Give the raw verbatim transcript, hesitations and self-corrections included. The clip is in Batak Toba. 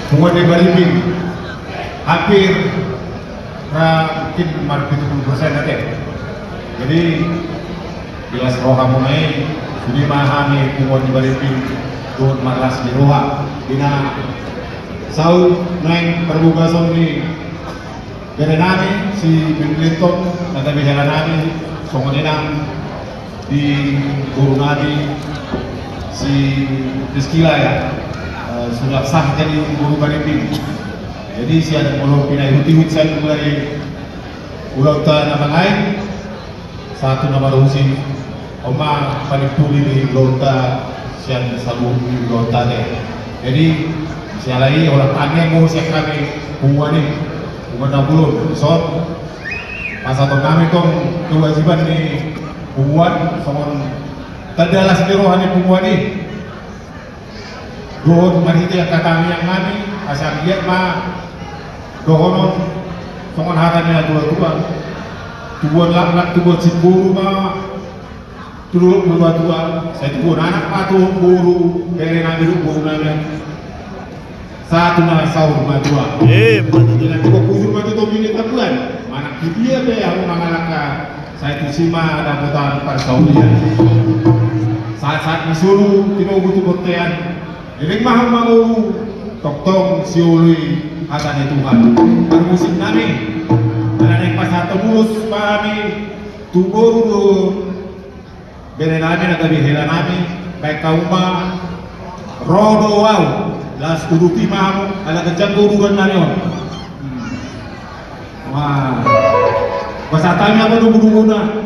Punguan ni Bariping hampir ra mungkin marpitu pulu persen ate. Jadi jelas rohamuna i sude ma hami punguan ni Bariping dohot marlas ni roha di na saut naeng parbogason ni bere nami si Benedetto na gabe hela nami songon i nang di boru nami si Priskila ya. Eh, sulap sah jadi boru Bariping. Jadi sian molo pinaihut-ihut sian mulai ulaonta na mangae sahat tu na marusi, on ma paling puli ni ulaonta sian saluhut ni ulaonta ate. Jadi siala i holan tangihon ma sian hami punguan i, punguan na bolon son. Pasahaton nami tong kewajiban ni punguan songon tanda las ni roha ni punguan i. Dohot marhite angka tangiang nami asa anggiat ma dohonon songon hata ni natuatua. Tubuan laklak tubuan simburu ma tu dolok martua, sai tubuan anak ma tu boru bere nami dohot boru nami. Sahat tu na saur matua. Eh, betul. Dengan tubuan kusur ma tu topi ni tabuan. Manang tu dia pe hamu mangalangka. Sai tusi ma dapotan parsaulian. Sahat-sahat ni solu tinogu tu bontean. Leleng ma hamu mangolu. Tongtong sioloi hata ni Tuhan. Parmusik nami. Ala naeng pasahaton ulos ma hami tu boru dohot bere nami na gabe hela nami. Baen hamu ma ro do au. Laos uduti ma hamu ala ganjang do udutan nami on. Wah. Pasahat hami ma dugu-duguna.